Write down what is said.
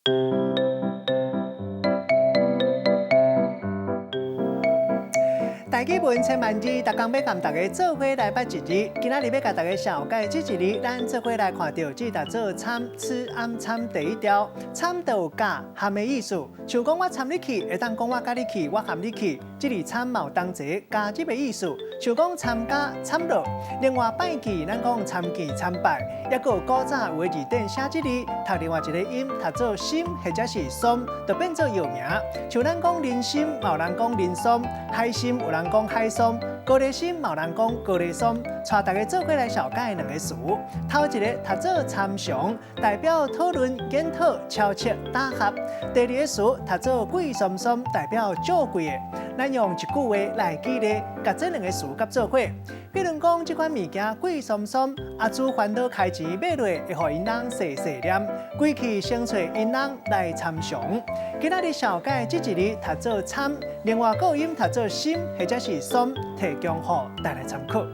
台語文千萬字，逐工欲共大家做伙來捌一字。今仔日欲共大家紹介這一字，咱做伙來看著這讀做參，此暗參第一條，參就有佮含的意思。像講我參你去，會當講我佮你去，我含你去。這字參嘛有同齊加入的意思，像講參加參落。另外拜祭，咱講參見參拜，抑閣有古早有的字典寫這字，讀另外一個音讀做心或者是松，就變做藥名。像咱講人參，嘛有人講人參；海參有人講海參，高麗參嘛有人講高麗參。帶大家做伙來紹介兩個詞，頭一个讀做參詳，代表討論、研討、敲切、打合；第二个詞讀做貴鬆鬆，代表少貴的。咱用一句話來舉例，共這兩个詞佮做伙。比如講，這款物件貴鬆鬆，阿祖煩惱開錢買落，會予𪜶翁細細念，規氣先揣𪜶翁來參詳。今仔日紹介這一字讀做參，另外閣有音讀做心或者是松，提供予大家參考。